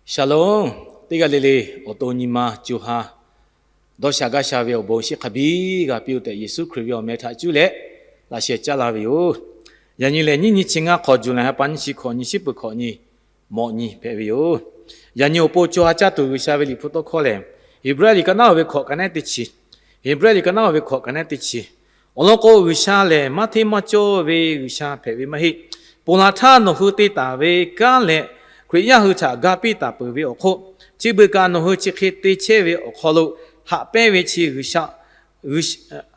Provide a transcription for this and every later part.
Shalom. Teˇ g'aˇ le le awˬ to nyi ma co ha dawˇ sha gaˇ sha ve awˬ bon shiˍ hk'a biˇ g'a piˇ-oˆ tehꞈ, Yeˍsuˆ Hkriꞈ ve awˬ meh htaꞈ cuˇ leh laꞈ sheh caˉ laˇ ve yoˬ. Yaꞈ nyi lehˬ, nyiˇ nyi chi ngaˇ hk'awꞈ, July ha pa nyiˇ chi hkawꞈ nyi, shiˉ peuˬ hkawꞈ nyi, mawꞈ nyi hpehꞈ ve yoˬ. Yaꞈ nyi awˬ pon co ha caˇ tuˬ G'uiˬsha ve Liꞈ hpu tawˇ hkawˇ lehˬ, Heˍbrehˇ liꞈ ka naˉ-oˬ ve hkawꞈ ka nehˉ teˇ chi, Heˍbrehˇ liꞈ ka naˉ-oˬ ve hkawꞈ ka nehˉ teˇ chi, awˬ lawn k'o, G'uiˬsha lehˬ maˇ hteˇ maˇ cawˇ ve G'uiˬsha hpehꞈ ve maˇ heˆ. Ponˬ laˬ htaˇ nawˬ hui te taˍ ve kanˉ leh, Hkriꞈ yaˇ hui htaꞈ ga piˇ taˍ peuˬ ve awˬ hk'oˆ, chi beuꞈ kaꞈ nawˬ hui chi hk'e te chehˇ ve awˬ hk'aw lo, haꞈ pehnˇ ve chi G'uiˬsha,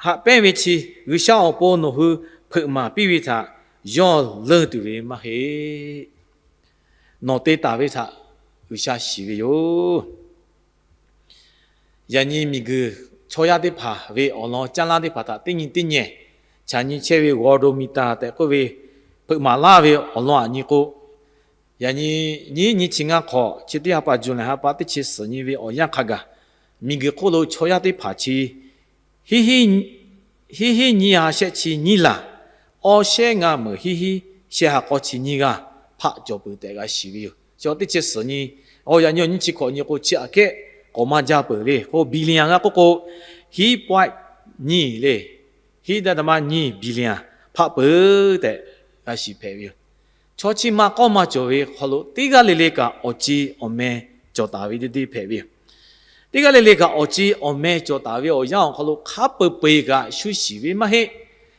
haꞈ pehnˇ ve chi G'uiˬsha awˬ pon nawˬ hui hpeuꞈ maˍ piˇ ve htaꞈ yawˇ leunˇ tuˬ ve maˇ heˆ. Nawˬ te taˍ ve htaꞈ G'uiˬsha shiˍ ve yoˬ. Yaꞈ nyi miˬguiˬ chaw yaˇ teˇ hpaˍ ve awˬ lawn caˇ laˇ teˇ hpaˍ htaꞈ teˇ nyi teˇ nyehˬ chaꞈ nyi chehˇ ve worldometer tehꞈ k'oˆ ve hpeuꞈ maˍ laˇ ve awˬ lawn aꞈ nyi k'o, yaꞈ nyi nyiˇ nyi chi ngaˇ hk'awꞈ, chi teˇ ha pa July ha pa teˇ chi suhˍ nyi ve awˬ yanˇ hk'a gaˬ, miˬguiˬ hk'oˆ lo chaw yaˇ teˇ hpaˍ chi hiˉ hiˉ nyiˇ ha shehˆ chi nyiˇ laˬ, awˇ shehˆ ngaˇ meuˍ hiˉ hiˉ shehˆ ha k'awˇ chi nyiˇ g'aˇ hpaˆ cawˬ peuˬ tehꞈ g'a shiˍ ve yoˬ. Chi teˇ chi suhˍ nyi, yaꞈ nyi awˬ nyi chi hkawꞈ nyi k'o, chi aꞈ kehˉ k'awꞈ maˇ jaˇ peuˬ le k'o, billion g'a k'oˆ k'o, hiˉ point nyiˇ le, hiˉ daꞈ daꞈ ma nyiˇ billion hpaˆ peuˬ tehꞈ g'a shiˍ hpehꞈ ve yoˬ. Chaw chi ma k'awˇ maˇ cawˬ ve hk'aw lo teˇ g'aˇ le le kaꞈ awˬ ci awˬ meh cawˬ taˍ ve deˇ deˇ hpehꞈ ve yoˬ. Teˇ g'aˇ le le kaꞈ awˬ ci awˬ meh cawˬ taˍ ve awˬ yanˇ awˬ hk'aw lo hk'a peu-eˬ kaꞈ shu shiˍ ve maˇ heˆ.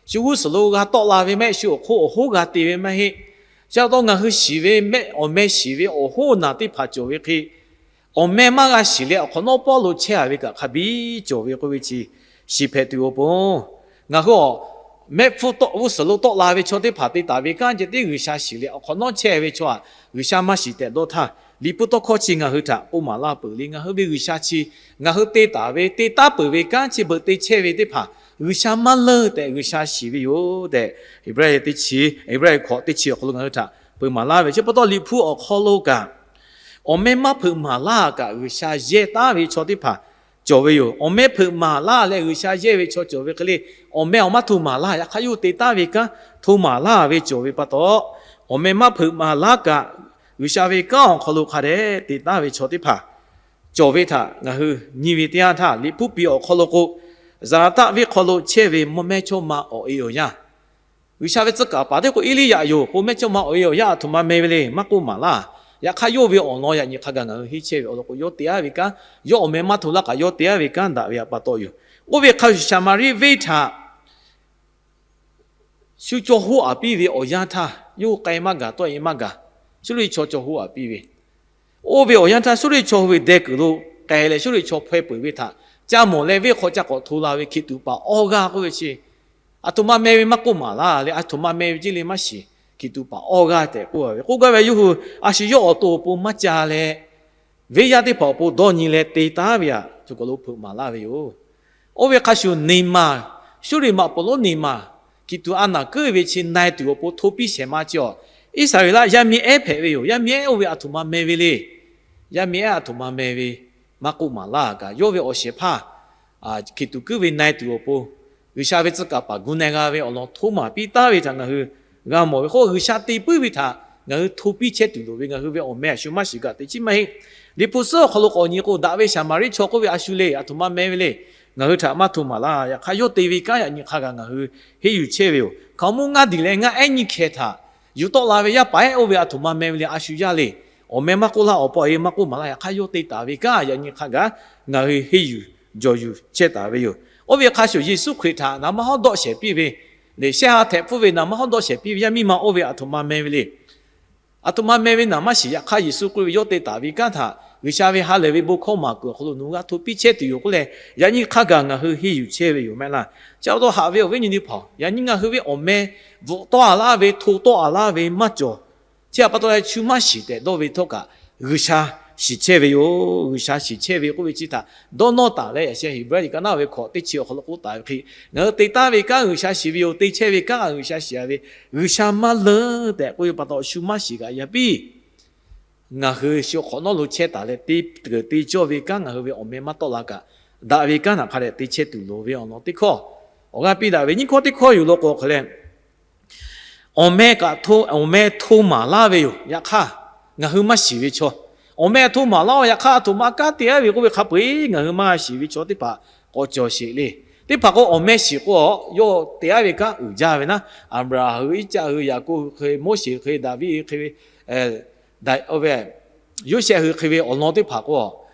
Shu g'uˇ suhˍ lo g'a tawˆ la ve mehˆ, shu awˬ hk'oˆ awˬ hoˉ g'a te ve maˇ heˆ. Chi pa taw ngaˬ hui shiˍ ve mehˆ, awˬ meh shiˍ ve awˬ hoˉ naˬ teˇ hpaˍ cawˬ ve hk'e, awˬ meh maˇ g'a shiˍ leh awˬ hk'awꞈ nawˉ pawˆ lo chehˇ a ve kaꞈ hk'a biˇ cawˬ ve k'oˆ ve chi shiˍ hpehꞈ tuˬ awˬ pon, ngaˬ hui awˬ mehˆ hpfuhˇ g'uˇ suhˍ lo tawˆ la ve chaw teˇ hpaˍ te taˍ ve kanˉ ceh tiˉ G'uiˬsha shiˍ leh awˬ hk'awꞈ nawˉ chehˇ ve chaw aꞈ G'uiˬsha maˇ shiˍ tehꞈ dawˇ htaˇ, Liꞈ hpu tawˇ hkawˇ chi ngaˬ hui htaꞈ k'oˆ maˍ laˇ peuˬ le. Ngaˬ hui ve G'uiˬsha chi ngaˬ hui te taˍ ve te taˉ peuˬ ve kanˉ chi beuꞈ te chehˇ ve teˇ hpaˍ G'uiˬsha maˇ leunˇ tehꞈ G'uiˬsha shiˍ ve yoˬ tehꞈ, Heˍbrehˇ teˇ chi, Heˍbrehˇ hkawꞈ teˇ chi awˬ hk'aw lo ngaˬ hui htaꞈ peu maˍ laˇ ve. Chi pa taw Liꞈ hpu awˬ hk'aw lo kaꞈ, awˬ meh maˇ hpeuꞈ maˍ laˇ kaꞈ G'uiˬsha yehˇ taˉ ve chaw teˇ hpaˍ cawˬ ve yoˬ. Awˬ meh hpeuꞈ maˍ laˇ leh G'uiˬsha yehˇ ve chaw cawˬ ve hk'e le, awˬ meh awˬ maˇ hto maˍ laˇ. Yaꞈ hk'aˇ yawˇ hui te taˉ ve kanˉ hto maˍ laˇ ve cawˬ ve pa taw, awˬ meh maˇ hpeuꞈ maˍ laˇ kaꞈ G'uiˬsha ve kanˉ awˬ hk'aw lo hk'a dehꞈ te taˉ ve chaw teˇ hpaˍ cawˬ ve htaꞈ ngaˬ hui nyi ve teˇ yanˇ htaˇ, Liꞈ hpu piˍ awˬ hk'aw lo k'o, Zaˍlaˍtaˆ venˇ hk'aw lo chehˇ ve mawˇ mehˇchawˇma awˬ e awˬ yanˇ, G'uiˬsha ve tcuh kaˍ paˍ teˇ k'o Eˇliˇyaꞈ yoˬ k'o, mehˇchawˇma awˬ e awˬ yanˇ aˬ htoꞈ ma meh ve le, maˇ k'oˆ maˍ laˇ. Yaꞈ hk'aˇ yawˇ ve awˬ lawn yaꞈ nyi hk'a gaˬ ngaˬ hui henˇ chehˇ ve awˬ lawn k'o, yawˇ te aˉ ve kanˉ, yawˇ awˬ meh maˇ hto laˇ kaꞈ yawˇ te aˉ ve kanˉ daꞈ ve pa taw yoˬ. Oˇ ve hk'a shuˍ, Saˍmaˍriˆ venˇ htaꞈ shu caw hoˉ aˍ piˇ ve awˬ yanˇ htaˇ, yawˇ hui k'ai maˇ gaˬ, tawˆ e maˇ gaˬ. Suˇriˆ chaw caw hoˉ aˍ piˇ ve, oˇ ve awˬ yanˇ htaˇ Suˇriˆ chaw hui ve deh kuiˬ lo k'ai leh Suˇriˆ chaw hpaweh peuˬ ve htaꞈ ca mawˬ leh venˇ hk'aw ca k'awꞈ hto la ve hkiˬ tuꞈ paˍ awˇ g'aˇ k'oˆ ve chi, aˬ htoꞈ ma meh ve maˇ k'oˆ maˍ laˇ leh, aˬ htoꞈ ma meh ve ceˇ le maˇ shiˍ, hkiˬ tuꞈ paˍ awˇ g'aˇ tehꞈ k'oˆ ve. K'oˆ gaˇ ve, yawˇ hui a shu yawˇ awˬ to awˬ pon maˇ ca leh, venˇ yaˇ teˇ hpaˍ awˬ pon dawˇ nyi leh te taˉ ve htaꞈ choˬ kaˬ lo hpeuꞈ maˍ laˇ ve yoˬ. Oˇ ve hk'a shuˍ, Neˍmaˬ, Suˇriˆ maꞈ poˍ lonˉ Neˍmaˬ, hkiˬ tuꞈ a naˬ kuiˉ ve chi na e tuˬ awˬ pon hto piˇ shehˍ ma chi awˬ, Iˉsaˍreˍlaˆ yaˇ miˇ ehˉ hpehꞈ ve yoˬ. Yaˇ miˇ ehˉ oˇ ve aˬ htoꞈ ma meh ve le. Yaˇ miˇ ehˉ aˬ htoꞈ ma meh ve maˇ k'oˆ maˍ laˇ kaꞈ, yawˇ ve awˬ shehˍ hpaˇ hkiˬ tuꞈ kuiˉ ve na e tuˬ awˬ pon, G'uiˬsha ve tcuh kaˍ paˍ gu na g'a ve awˬ lawn hto maˍ piˇ taˉ ve htaꞈ ngaˬ hui g'a mawˬ ve k'o, G'uiˬsha te puiˉ ve htaꞈ ngaˬ hui hto piˇ chehˇ tuˬ loˍ ve. Ngaˬ hui ve awˬ meh a shu maˇ shiˍ kaꞈ teꞈ chiˉ maˇ heˆ. Liꞈ hpu suhˉ awˬ hk'aw lo k'awꞈ nyi k'o, daꞈ ve Saˍmaˍriˆ chaw k'oˆ ve a shu le, aˬ htoꞈ ma meh ve le, ngaˬ hui htaꞈ maˇ hto maˍ laˇ. Yaꞈ hk'aˇ yawˇ te ve kanˉ yaꞈ nyi hk'a gaˬ ngaˬ hui henˇ yuˬ chehˇ ve yoˬ. Hkaoˍmonˇ ngaˇ diˬ leh ngaˇ ehˉ nyiˇ hkeh htaꞈ yuˬ tawˆ la ve yaˇ paˍ ehˉ oˇ ve aˬ htoꞈ ma meh ve le, a shu yaˇ le, awˬ meh maˇ k'oˆ laˇ, awˬ pa e maˇ k'oˆ maˍ laˇ. Yaꞈ hk'aˇ yawˇ te taˍ ve kanˉ yaꞈ nyi hk'a gaˬ ngaˬ hui henˇ yuˬ jawˬ yuˬ chehˇ taˍ ve yoˬ. Oˇ ve hk'a shuˍ, Yeˍsuˆ Hkriꞈ htaꞈ naˍ manˇ hawˉ dawˆ shehˍ piˇ ve, leh shehˆ ha htehꞈ hpfuhˇ ve naˍ manˇ hawˉ dawˆ shehˍ piˇ ve yaˇ miˇ ma oˇ ve aˬ htoꞈ ma meh ve le. Aˬ htoꞈ ma meh ve naˍ maˇ shiˍ. Yaꞈ hk'aˇ Yeˍsuˆ k'oˆ ve, yawˇ te taˍ ve kanˉ htaꞈ G'uiˬsha ve ha lehˬ ve bon hkawˇ maˍ kuiˬ awˬ hk'aw lo nawˬ hui g'a hto piˇ chehˇ tuˬ yoˬ k'oˆ leh, yaꞈ nyi hk'a gaˬ ngaˬ hui henˇ yuˬ chehˇ ve yoˬ mehˆ laˇ. Chi pa taw haꞈ ve awˬ viˉ nyi teˇ hpaˍ, yaꞈ nyi ngaˬ hui ve awˬ meh bvuhꞈ tawˆ a laˇ ve, hto tawˆ a laˇ ve maˇ cawˬ. Chi htaꞈ pa taw leh, shu maˇ shiˍ tehꞈ dawˇ ve htawˇ kaꞈ, G'uiˬsha shiˍ chehˇ ve yoˬ. G'uiˬsha shiˍ chehˇ ve k'oˆ ve chi htaꞈ dawˇ nawˇ taˍ leh, yaꞈ sheh Heˍbrehˇ liꞈ ka naˉ ve hkawꞈ teˇ chi awˬ hk'aw lo k'oˆ taˍ ve hk'e, ngaˬ hui te taˉ ve kanˉ G'uiˬsha shiˍ ve yoˬ. Te chehˇ ve kanˉ G'uiˬsha shiˍ a ve, G'uiˬsha maˇ leunˇ tehꞈ k'oˆ ve pa taw, shu maˇ shiˍ kaꞈ yaꞈ piˇ ngaˬ hui shu hk'awꞈ nawˉ lo chehˇ taˍ leh, te kuiˬ te cawˇ ve kanˉ ngaˬ hui ve awˬ meh maˇ tawˆ la kaꞈ, daꞈ ve kanˉ htaꞈ hk'a dehꞈ te chehˇ tuˬ loˍ ve awˬ lawn teˇ hkawˇ. Awˬ g'aˇ piˇ daꞈ ve nyiˇ hkawˇ teˇ hkawˇ yoˬ law k'o hk'e leh, awˬ meh kaꞈ hto, awˬ meh hto maˍ laˇ ve yoˬ. Yaꞈ hk'aˇ, ngaˬ hui maˇ shiˍ ve chaw, Awˬ meh hto maˍ laˇ-oˬ, yaꞈ hk'aˇ a htoꞈ ma kanˉ te aˉ ve k'oˆ ve hk'a peu-eˬ ngaˬ hui maˇ g'a shiˍ ve chaw teˇ hpaˍ k'awꞈ cawˬ sheˍ le. Teˇ hpaˍ k'o awˬ meh shiˍ k'o, yawˇ te aˉ ve kanˉ uiˍ jaˇ ve naˉ, Aˍbraˍhanˍ hui, Iˉcaˆ hui, Yaˍkoˆ hui hk'e ve, Moˉseˍ hk'e ve, Daˍviˆ hui hk'e ve, Yoˇsehꞈ hui hk'e ve awˬ lawn teˇ hpaˍ k'o,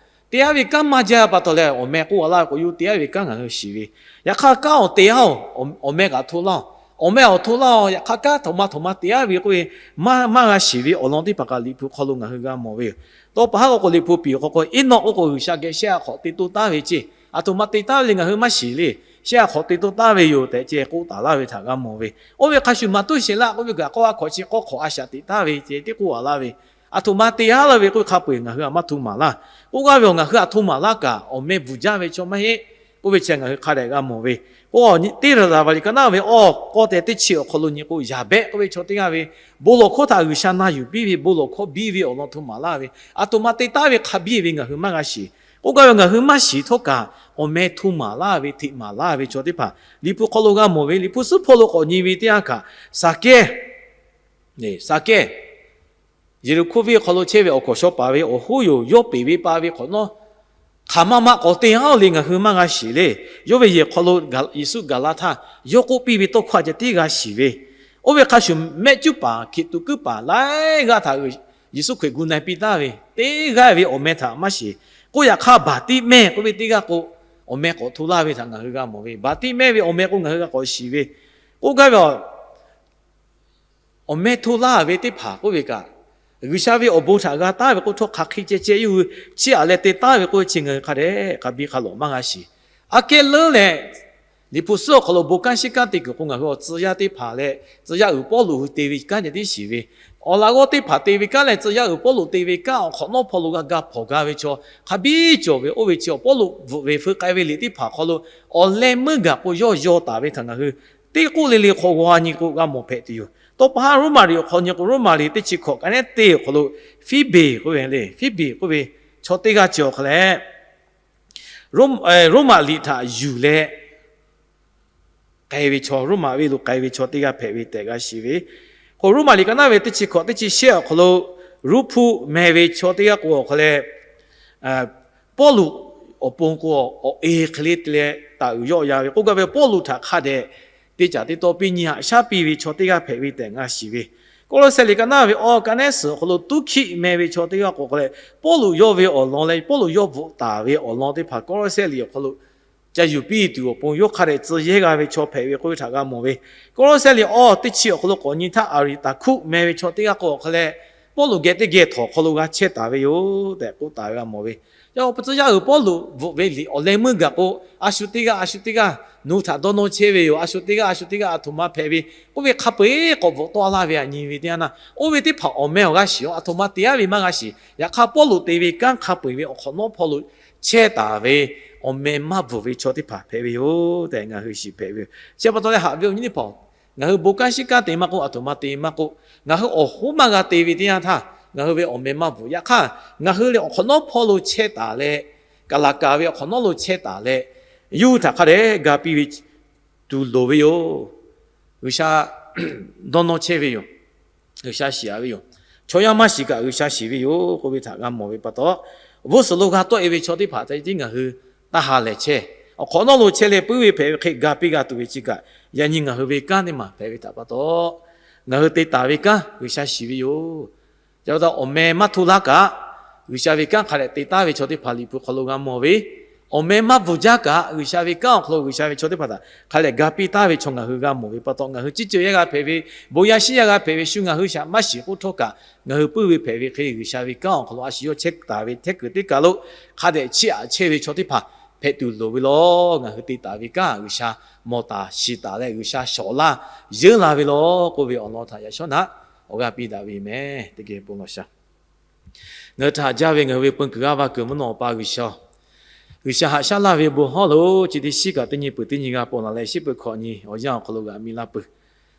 te aˉ ve kanˉ maˇ jaˇ pa taw leh, awˬ meh k'oˆ a laˇ ve k'o, yawˇ te aˉ ve kanˉ ngaˬ hui shiˍ ve. Yaꞈ hk'aˇ kanˉ awˬ te aˉ-oˬ, awˬ meh kaꞈ hto laˇ-oˬ, awˬ meh awˬ hto laˇ-oˬ, yaꞈ hk'aˇ kanˉ htoꞈ ma htoꞈ ma te aˉ ve k'oˆ ve maˇ g'a shiˍ ve awˬ lawn teˇ hpaˍ kaꞈ Liꞈ hpu hk'aw lo ngaˬ hui g'a mawˬ ve yoˬ. Tawˇ pa haˉ k'o k'o, Liꞈ hpu piˍ k'o k'o, Eˇnawˆ k'oˆ k'o G'uiˬsha geh shehˆ a hk'awꞈ te toˇ taˉ ve ceˇ, a htoꞈ ma te taˉ ve le ngaˬ hui maˇ shiˍ le. Shehˆ a hk'awꞈ te toˇ taˉ ve yoˬ tehꞈ ceh k'oˆ taˍ laˇ ve htaꞈ g'a mawˬ ve. Oˇ ve hk'a shuˍ maˍ tuˉ sheˍ laˇ k'oˆ ve kaꞈ, k'awˇ a hkawꞈ chi k'awˇ hk'awꞈ a shaꞈ teꞈ taˉ ve ceh tiˉ k'oˆ a laˇ ve, a htoꞈ ma te aˉ laˇ ve k'oˆ ve hk'a peu-eˬ ngaˬ hui a maˇ hto maˍ laˇ. K'oˆ gaˇ ve awˬ, ngaˬ hui a hto maˍ laˇ kaꞈ awˬ meh bvuhˬ jaˇ ve chaw maˇ heˆ. Oˇ ve chi ngaˬ hui hk'a dehꞈ g'a mawˬ ve. K'o, teˇ Raˍzaˍvaˍ liꞈ ka naˉ ve awˬ k'awˇ teh teˇ chi awˬ hk'aw lo nyi k'o, Yaˍbehˆ k'oˆ ve chaw teˇ g'aˇ ve bon lawˬ hkawˇ htaꞈ G'uiˬsha na yuˬ piˇ ve, bon lawˬ hkawˇ biˇ ve awˬ lawn hto maˍ laˇ ve, a htoꞈ ma te taˉ ve hk'a biˇ ve ngaˬ hui maˇ g'a shiˍ. K'oˆ gaˇ ve ngaˬ hui maˇ shiˍ htawˇ kaꞈ awˬ meh hto maˍ laˇ ve, hteꞈ maˍ laˇ ve chaw teˇ hpaˍ Liꞈ hpu hk'aw lo g'a mawˬ ve. Liꞈ hpu suhˉ hpawˇ lo k'awꞈ nyi ve teˇ yanˇ htaˇ, Saˍkehˇ, Saˍkehˇ, Yeˍriˆhkoˇ venˇ hk'aw lo chehˇ ve awˬ hkawnˍ shaw paˍ ve awˬ hoˉ yoˬ. Yawˇ peˬ ve pa ve hk'awꞈ nawˉ hk'aˬ ma ma k'awꞈ te aˉ-oˬ le ngaˬ hui maˇ g'a shiˍ le. Yawˇ ve yehˬ hk'aw lo Yeˍsuˆ gaˬ la htaˇ, yawˇ k'oˆ piˇ ve tawˇ hkawˇ a ceh tiˉ g'a shiˍ ve. Oˇ ve hk'a shuˍ mehˆ cuˉ paˍ, hkiꞈ tuꞈ kuiˉ paˍ laiˉ g'aˇ htaꞈ Yeˍsuˆ Hkriꞈ gu na piˇ taˉ ve, teˇ g'aˇ ve awˬ meh htaꞈ maˇ shiˍ. K'oˆ yaꞈ hk'aˇ, Baˍtiˆmehˇ k'oˆ ve teˇ g'aˇ k'o, awˬ meh k'awꞈ hto laˇ ve htaꞈ ngaˬ hui g'a mawˬ ve. Baˍtiˆmehˇ ve awˬ meh k'o ngaˬ hui g'a k'awꞈ shiˍ ve. K'oˆ gaˇ ve awˬ Awˬ meh hto laˇ ve teˇ hpaˍ k'oˆ ve kaꞈ, G'uiˬsha ve awˬ bon htaꞈ g'a taˉ ve k'o, htawˇ hk'aˬ hk'e ceh ceh yawˇ hui chiˇ aꞈ leh te taˉ ve k'oˆ ve chi ngaˬ hui hk'a dehꞈ k'a biˇ k'a lawꞈ maˇ g'a shiˍ. Aꞈ kehˉ leuˉ leh, Liꞈ hpu suhˉ awˬ hk'aw lo bon kanˉ shiˉ kanˉ te kuiˬ k'o, ngaˬ hui awˬ tcuh yaˇ teˇ hpaˍ leh tcuh yaˇ uiˍ Pawˇluꞈ hui te ve kanˉ ceh tiˉ shiˍ ve. Awˬ laꞈ g'awˇ teˇ hpaˍ te ve kanˉ leh tcuh yaˇ uiˍ Pawˇluꞈ te ve kanˉ awˬ hk'awꞈ nawˉ hpawˇ lo g'a ga hpawnˬ ga ve chaw hk'a biˇ cawˬ ve. Oˇ ve chi awˬ Pawˇluꞈ bvuhꞈ ve feu k'ai ve liꞈ teˇ hpaˍ hk'aw lo awˬ leh meuˇ gaˬ k'o yawˇ yaw taˍ ve htaꞈ ngaˬ hui teˇ k'oˆ le le hk'aw g'aw nyi k'o g'a mawˬ hpehꞈ tuˬ yoˬ. Tawˇ pa haˉ Roˉmaꞈ liꞈ awˬ hk'aw nyi k'o, Roˉmaꞈ liꞈ teˇ chi hkawꞈ ka neˉ teˇ awˬ hk'aw lo Fiˉbeˍ k'oˆ ve le, Fiˉbeˍ k'oˆ ve chaw teˇ g'aˇ cawˬ hk'aˬ leh, Roˉmaꞈ liꞈ htaꞈ yuˬ leh k'ai ve chaw, Roˉmaꞈ venˇ lo k'ai ve chaw teˇ g'aˇ hpehꞈ ve tehꞈ g'a shiˍ ve. K'o Roˉmaꞈ liꞈ ka naˉ ve teˇ chi hkawꞈ teˇ chi shehˆ awˬ hk'aw lo Ruˇhpuˆ meh ve chaw teˇ g'aˇ k'o awˬ hk'aw leh, Pawˇluꞈ awˬ pon k'o awˬ e hk'e le te leh taˍ uiˍ yawˆ ya ve k'oˆ gaˇ ve, Pawˇluꞈ htaꞈ hk'a dehꞈ te caˍ te taw piˇ nyi haꞈ shaˉ piˇ ve chaw teˇ g'aˇ hpehꞈ ve tehꞈ g'a shiˍ ve. Kawˇlawˇsehˇ liꞈ ka naˉ ve awˬ ka neˉ suhˍ awˬ hk'aw lo Tuˉhkiˆ meh ve chaw teˇ g'aˇ k'o awˬ hk'aw leh, Pawˇluꞈ yawˇ ve awˬ lawn leh Pawˇluꞈ yawˇ bvuhꞈ taˍ ve awˬ lawn teˇ hpaˍ Kawˇlawˇsehˇ liꞈ awˬ hk'aw lo ca yuˬ piˇ tuˬ awˬ pon yawˇ hk'a dehꞈ tcuh yehˇ g'a ve chaw hpehꞈ ve k'oˆ ve htaꞈ g'a mawˬ ve. Kawˇlawˇsehˇ liꞈ awˬ teˇ chi awˬ hk'aw lo k'awꞈ nyi htaˇ, Aˍriˍtaˍhkuˆ meh ve chaw teˇ g'aˇ k'o awˬ hk'aw leh, Pawˇluꞈ geh teˇ geh htawnˍ hk'aw lo g'a chehˇ taˍ ve yoˬ tehꞈ k'oˆ taˍ ve g'a mawˬ ve. Yaꞈ hk'aˇ tcuh yaˇ uiˍ Pawˇluꞈ bvuhꞈ ve liꞈ awˬ leh meuˇ gaˬ k'o, a shu teˇ g'aˇ a shu teˇ g'aˇ nawˬ hui htaꞈ dawˇ nawˇ chehˇ ve yoˬ. A shu teˇ g'aˇ a shu teˇ g'aˇ a htoꞈ ma hpehꞈ ve k'oˆ ve hk'a peu eˬ k'awꞈ bvuhꞈ tawˆ laˇ ve htaꞈ nyi ve teˇ yanˇ, oˇ ve teˇ hpaˍ awˬ meh awˬ g'aˇ shiˍ-oˬ, a htoꞈ ma te aˉ ve maˇ g'a shiˍ. Yaꞈ hk'aˇ Pawˇluꞈ te ve kanˉ hk'a peu eˬ ve awˬ hk'awꞈ nawˉ hpawˇ lo chehˇ taˍ ve awˬ meh maˇ bvuhˬ ve chaw teˇ hpaˍ hpehꞈ ve yoˬ tehꞈ ngaˬ hui shiˍ hpehꞈ ve yoˬ. Chi pa taw leh haꞈ ve awˬ nyi teˇ hpaˍ-oˬ, ngaˬ hui bon kanˉ shiˉ kanˉ te maˇ k'oˆ, a htoꞈ ma te maˇ k'oˆ, ngaˬ hui awˬ hoˉ maˇ g'a te ve teˇ yanˇ htaˇ ngaˬ hui ve awˬ meh maˇ bvuhˬ. Yaꞈ hk'aˇ ngaˬ hui lehˬ awˬ hk'awꞈ nawˉ hpawˇ lo chehˇ taˍ leh, kaˍ laˍ kaˍ ve awˬ hk'awꞈ nawˉ lo chehˇ taˍ leh, yawˇ hui htaꞈ hk'a dehꞈ ga piˇ ve tuˬ loˍ ve yoˬ. G'uiˬsha dawˇ nawˇ chehˇ ve yoˬ. G'uiˬsha shiˍ-a ve yoˬ. Chaw yaˇ maˇ shiˍ kaꞈ G'uiˬsha shiˍ ve yoˬ k'oˆ ve htaꞈ g'a mawˬ ve pa taw, g'uˇ suhˍ lo g'a tawˆ-e ve chaw teˇ hpaˍ htaꞈ tiˉ ngaˬ hui taˇ ha lehˬ chehˇ. Awˬ hk'awꞈ nawˉ lo chehˇ leh puiˉ ve hpehꞈ ve hk'e ga piˇ g'a tuˬ ve chi kaꞈ, yaꞈ nyi ngaˬ hui ve kanˉ teˇ maˬ hpehꞈ ve htaꞈ pa taw, ngaˬ hui te taˍ ve kanˉ G'uiˬsha shiˍ ve yoˬ. Ca pa taw awˬ meh maˇ hto laˇ kaꞈ G'uiˬsha ve kanˉ hk'a dehꞈ te taˍ ve chaw teˇ hpaˍ Liꞈ hpu hk'aw lo g'a mawˬ ve, awˬ meh maˇ bvuhˬ jaˇ kaꞈ G'uiˬsha ve kanˉ awˬ hk'aw lo G'uiˬsha ve chaw teˇ hpaˍ htaꞈ hk'a dehꞈ ga piˇ taˍ ve chaw ngaˬ hui g'a mawˬ ve pa taw, ngaˬ hui ciˇ ceuˬ yaˇ g'a hpehꞈ ve, bon yaˇ shiˉ yaˇ g'a hpehꞈ ve shu ngaˬ hui shaꞈ maˇ shiˍ k'oˆ htawˇ kaꞈ, ngaˬ hui puiˉ ve hpehꞈ ve hk'e G'uiˬsha ve kanˉ awˬ hk'aw lo a shu yawˇ chehˇ taˍ ve htehˇ kuiˬ teˇ kaˬ lo hk'a dehꞈ chiˇ aꞈ chehˇ ve chaw teˇ hpaˍ hpehꞈ tuˬ loˍ ve lawˬ. Ngaˬ hui te taˍ ve kanˉ G'uiˬsha mawˬ taˍ shiˍ taˍ leh G'uiˬsha shawˍ laˇ yeunˇ la ve lawˬ k'oˆ ve awˬ lawn htaꞈ yaꞈ shawˉ naꞈ awˬ g'aˇ piˇ daꞈ ve yoˬ meh. Teˇ geh bon lawˬ shaˍ. Ngaˬ hui htaꞈ jaˇ ve ngaˬ hui ve peun kuiˬ g'aˇ va kuiˬ mvuhˇ naw awˬ pa G'uiˬsha-oˬ, G'uiˬsha haꞈ shaˉ laˇ ve bon hawˉ lo chi teˇ shiˉ kaꞈ teˇ nyi peuˬ teˇ nyi g'a ponˬ laˬ leh, shiˉ peuˬ hkawꞈ nyi awˬ yanˇ awˬ hk'aw lo g'aꞈ mi laˇ peuˬ.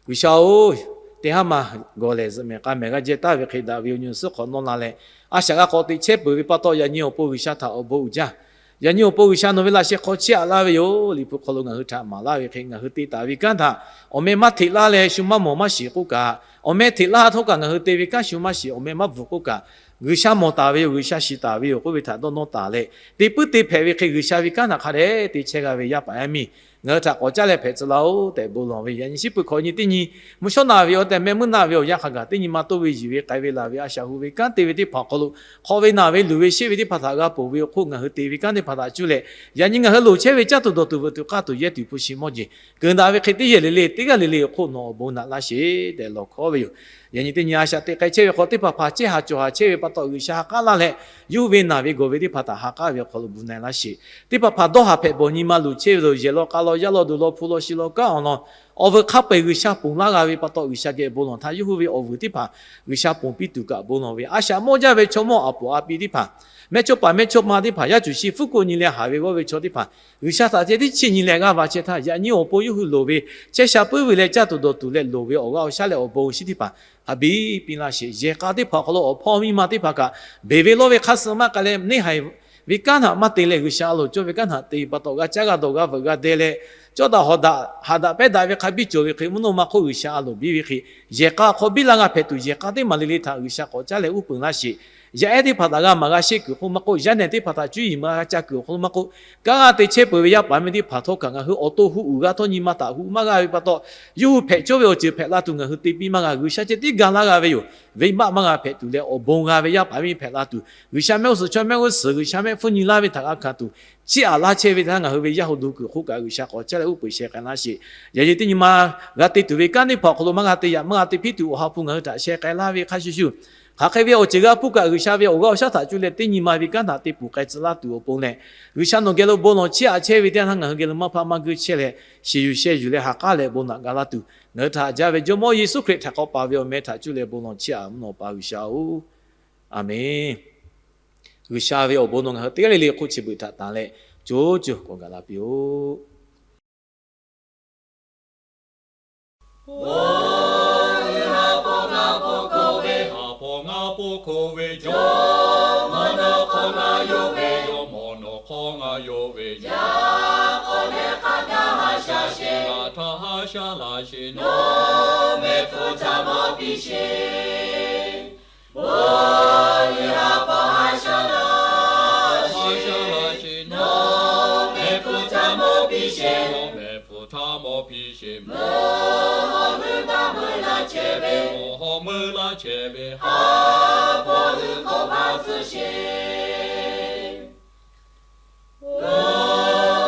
G'uiˬsha-oˬ, teˇ haˉ ma gawˬ lehˬ zuhꞈ mehˍ k'a mehˍ g'a jehˇ taˍ ve hk'e daꞈ ve awˬ nyi suhˉ hk'awꞈ nawˇ la leh, a shaꞈ g'a k'awꞈ teꞈ chehˇ peuˬ ve pa taw, yaꞈ nyi awˬ pon G'uiˬsha htaꞈ awˬ bon uiˍ jaˇ. Yaꞈ nyi awˬ pon G'uiˬsha nawˬ ve laꞈ sheh hk'aw chiˇ aꞈ laˇ ve yoˬ. Liꞈ hpu hk'aw lo ngaˬ hui htaꞈ maˍ laˇ ve hk'e, ngaˬ hui te taˍ ve kanˉ htaꞈ awˬ meh maˇ hteꞈ laˇ leh shu maˇ mawˬ maˇ shiˍ k'oˆ kaꞈ, awˬ meh hteꞈ laˇ htawˇ kaꞈ ngaˬ hui te ve kanˉ shu maˇ shiˍ, awˬ meh maˇ bvuhꞈ k'oˆ kaꞈ, G'uiˬsha mawˬ taˍ ve yoˬ, G'uiˬsha shiˍ taˍ ve yoˬ k'oˆ ve htaꞈ dawˇ nawˇ taˍ leh, te puiˉ te hpehꞈ ve hk'e G'uiˬsha ve kanˉ htaꞈ hk'a dehꞈ te chehˇ g'a ve yaˇ paˍ yaˇ miˇ ngaˬ hui htaꞈ k'awꞈ caˉ leh hpehꞈ tcuh laˇ-oˆ tehꞈ bon lawˬ ve. Yaꞈ nyi shiˉ peuˬ hkawꞈ nyi teˇ nyi, mvuhˇ shawˉ naˬ ve awˬ tehˬ meh meuˇ naˆ ve awˬ yanˇ hk'a gaˬ teˇ nyi ma toˇ ve yiˬ ve k'ai ve laˬ ve a shaꞈ hu ve kanˉ te ve teˇ hpaˍ awˬ hk'aw lo, hk'aw ve naˬ ve luˬ ve sheˆ ve teˇ hpaˍ htaꞈ g'a ponˬ ve awˬ hk'oˆ, ngaˬ hui te ve kanˉ teˇ hpaˍ htaꞈ cuˇ leh, yaꞈ nyi ngaˬ hui loˍ chehˇ ve caˇ tuˬ dawˬ tuˬ veuꞈ tuˬ k'aˇ tuˬ yehˇ tuˬ hpu shi mawˇ jeˬ keunˍ daꞈ ve hk'e teˇ yehˬ le le teˇ g'aˇ le le awˬ hk'oˆ nawˬ awˬ bon naꞈ laˇ sheˍ tehꞈ lawˬ hkawˉ ve yoˬ. Yaꞈ nyi teˇ nyi a shaꞈ teꞈ k'ai chehˇ ve hk'aw teˇ hpaˍ hpaˍ chehˇ haˍ cawˬ haˍ chehˇ ve pa taw G'uiˬsha ha k'aˉ laˇ leh, yawˇ hui ve naˬ ve gawˬ ve teˇ hpaˍ htaꞈ ha k'aˉ ve awˬ hk'aw lo bu na-e laˇ sheˍ. Teˇ hpaˍ hpaˍ dawˇ haˍ hpehꞈ bawˬ nyi ma luˬ chehˇ ve yoˬ, yehˬ law k'a law yaˇ law duˬ law hpu law shi law kanˉ awˬ lawn, awˬ vuiˬ hk'a peu-eˬ G'uiˬsha ponˬ laˇ g'a ve pa taw G'uiˬsha geh bon lawˬ htaˇ yawˇ hui ve awˬ vuiˬ teˇ hpaˍ G'uiˬsha ponˬ piˇ tuˬ kaꞈ bon lawˬ ve. A shaꞈ mawˇ jaˇ ve chaw mawˇ aˬ poˍ a pi teˇ hpaˍ, mehˇchawˇ paˍ mehˇchawˇma teˇ hpaˍ, yaˇ cuˬ shi fuˉ k'oˆ nyi leh haˍ ve g'awˇ ve chaw teˇ hpaˍ G'uiˬsha htaꞈ ceh tiˉ chiˇ nyi leh g'aˇ va chehˇ htaˇ, yaꞈ nyi awˬ pon yawˇ hui loˍ ve chehˇ sha puiˉ ve leh caˇ tuˬ dawˬ tuˬ leh loˍ ve awˬ g'aˇ awˬ shaˉ leh awˬ bon awˬ shinˉ teˇ hpaˍ hk'a biˇ piˇ laˇ sheˍ. Yehˬ k'a teˇ hpaˍ awˬ hk'aw lo awˬ hpawˇ miˇ ma teˇ hpaˍ kaꞈ, beˬ ve lawˇ ve hk'aˇ suh maˇ k'ai leh neˇ haiˬ ve kanˉ htaꞈ maˇ te leh G'uiˬsha a loˍ cawˇ ve kanˉ htaꞈ te pa taw g'a caˇ g'a dawˬ g'a veuꞈ g'a deh leh, cawˇ daꞈ hawˍ daꞈ haꞈ daꞈ pehˉ daꞈ ve hk'a biˇ cawˬ ve hk'e, mvuhˇ naw ma hk'oˆ G'uiˬsha a loˍ biˇ ve hk'e, yehˬ k'a hk'aw biˇ laˇ g'a hpehꞈ tuˬ yehˬ k'a teˇ maˬ le le htaꞈ G'uiˬsha k'awꞈ caˉ leh uˉ peunˍ laˇ sheˍ. Yaˇ ehˉ teˇ hpaˍ htaꞈ g'a maˍ g'a sheˆ kuiˬ hk'oˆ maˇ k'oˆ, yaˇ nehˬ teˇ hpaˍ htaꞈ cuˇ yiˍ maˍ g'a ca kuiˬ awˬ hk'aw lo maˇ k'oˆ, kanˉ g'aˇ te chehˇ peuˬ ve yaˇ paˍ miˇ teˇ hpaˍ htawˇ kaꞈ ngaˬ hui awˬ to hu uiˍ g'a htawˇ nyi ma htaꞈ hu maˇ g'a ve pa taw, yawˇ hui hpehꞈ cawˇ ve awˬ ceuˬ hpehꞈ la tuˬ ngaˬ hui te piˇ maˇ g'a. G'uiˬsha ceh tiˉ ga laˇ g'a ve yoˬ. Venˇbaˆ maˇ g'a hpehꞈ tuˬ leh awˬ bon g'a ve yaˇ paˍ miˇ hpehꞈ la tuˬ, G'uiˬsha mehˆ g'uˇ suhˍ chaw mehˆ g'uˇ suhˍ G'uiˬsha mehˆ hpfuhˇ nyi laˇ ve htaꞈ g'a hkanˍ tuˬ, chiˇ aꞈ laˇ chehˇ ve htaˇ ngaˬ hui ve yaˇ hu duˬ kuiˬ hk'oˆ kaꞈ G'uiˬsha k'awꞈ caˉ leh uˉ peunˍ sheh k'ai laˇ sheˍ. Yaꞈ nyi teˇ nyi ma g'a te tuˬ ve kanˉ teˇ hpaˍ awˬ hk'aw lo maˇ g'a te yaꞈ maˇ g'a te hpiˇ tuˬ awˬ ha hpu ngaˬ hui htaꞈ sheh k'ai laˇ ve hk'a shuˍ shuˍ, hk'aˬ hk'e ve awˬ ceuˬ g'a hpuˇ kaꞈ G'uiˬsha ve awˬ g'aˇ awˬ shaˉ htaꞈ cuˇ leh teˇ nyi ma ve kanˉ htaꞈ te puˬ k'ai tcuh laˇ tuˬ awˬ pon leh, G'uiˬsha nawˬ geh lo bon lawˬ chiˇ aꞈ chehˇ ve teˇ yanˇ htaˇ ngaˬ hui geh lo maˇ hpaˆ maˇ guˇ chehˇ leh, shiˍ yuˬ sheh yuˬ leh ha k'aˉ leh bon naꞈ ga laˇ tuˬ, ngaˬ hui htaꞈ haꞈ jaˇ ve Jawˇmawˇ Yeˍsuˆ Hkriꞈ htaꞈ k'awꞈ paˍ ve awˬ meh htaꞈ cuˇ leh bon lawˬ chiˇ aꞈ mvuhˇ naw pa G'uiˬsha-oˬ, Aˍmenˇ. G'uiˬsha ve awˬ bon nawˬ ngaˬ hui teˇ g'aˇ le le hk'oˆ chi beuꞈ htaꞈ tanˍ leh, co co k'awꞈ gaˬ la piˇ-oˆ. Awˬ ha hpu ngaˬ po hkoˇ ve, ha hpu ngaˬ po hkoˇ ve, jawˇmawˇ nawˬ hk'aw ngaˬ yonˍ ve, jawˇmawˇ nawˬ hk'aw ngaˬ yonˍ ve, yaꞈ k'aw leh hk'a gaˬ ha sha sheˍ, ngaˬ htaꞈ ha sha laˇ sheˍ, nawˬ mehˆ hpfuhˇ htaꞈ mawˬ piˇ sheˍ. Bon uiˍ ha pa ha sha laˇ sheˍ, nawˬ mehˆ hpfuhˇ htaꞈ mawˬ piˇ sheˍ, nawˬ mehˆ hpfuhˇ htaꞈ mawˬ piˇ sheˍ. Mvuhˇ hawˉ meuˇ baˆ meuˇ laˇ chehˇ ve, mvuhˇ hawˉ meuˇ laˇ chehˇ ve, ha pa hui hk'awꞈ baˆ tcuh sheˍ. Awˬ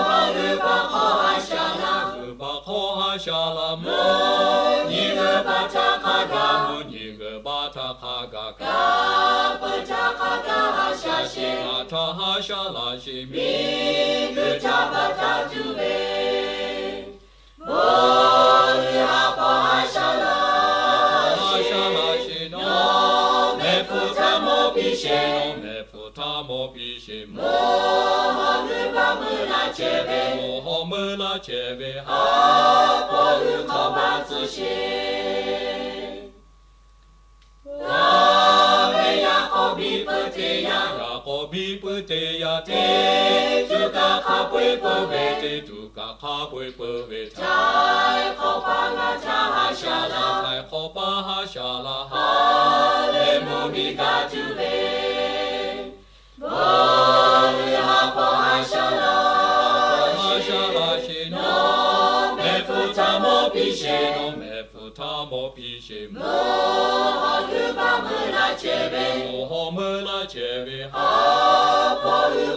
ha g'uiˬ baˆ hk'aw ha sha laˇ, g'uiˬ baˆ hk'aw ha sha laˇ, mvuhˇ nyi g'uiˬ baˆ htaꞈ hk'a gaˬ, mvuhˇ nyi g'uiˬ baˆ htaꞈ hk'a gaˬ, kanˉ peuˬ htaꞈ hk'a gaˬ ha sha sheˍ, ngaˬ htaꞈ ha sha laˇ sheˍ, miˬguiˬ htaꞈ baˬ taˍ tuˬ ve. Bon uiˍ ha pa ha sha laˇ sheˍ, nawˬ mehˆ hpfuhˇ htaꞈ mawˬ piˇ sheˍ, nawˬ mehˆ hpfuhˇ htaꞈ mawˬ piˇ sheˍ, mvuhˇ hawˉ meuˇ baˆ meuˇ laˇ chehˇ ve, mvuhˇ hawˉ meuˇ laˇ chehˇ ve, ha pa hui hk'awꞈ baˆ tcuh sheˍ. Yaˇ ve yaꞈ k'aw biˇ peuˬ teˇ yanˇ, yaꞈ k'aw biˇ peuˬ teˇ yanˇ, teˇ tuˬ kaꞈ hk'a peu-eˬ peuˬ ve, teˇ tuˬ kaꞈ hk'a peu-eˬ peuˬ ve, htaiˍ hk'awꞈ paˇ ngaˬ htaꞈ ha sha laˇ, htaiˍ hk'awꞈ paˇ ha sha laˇ, ha lehˬ mvuhˇ miˬ gaˬ tuˬ ve. Bon uiˍ ha pa ha sha laˇ sheˍ, nawˬ mehˆ hpfuhˇ htaꞈ mawˬ piˇ sheˍ, nawˬ mehˆ hpfuhˇ htaꞈ mawˬ piˇ sheˍ, mvuhˇ hawˉ meuˇ baˆ meuˇ laˇ chehˇ ve, mvuhˇ hawˉ meuˇ laˇ chehˇ ve, ha pa hui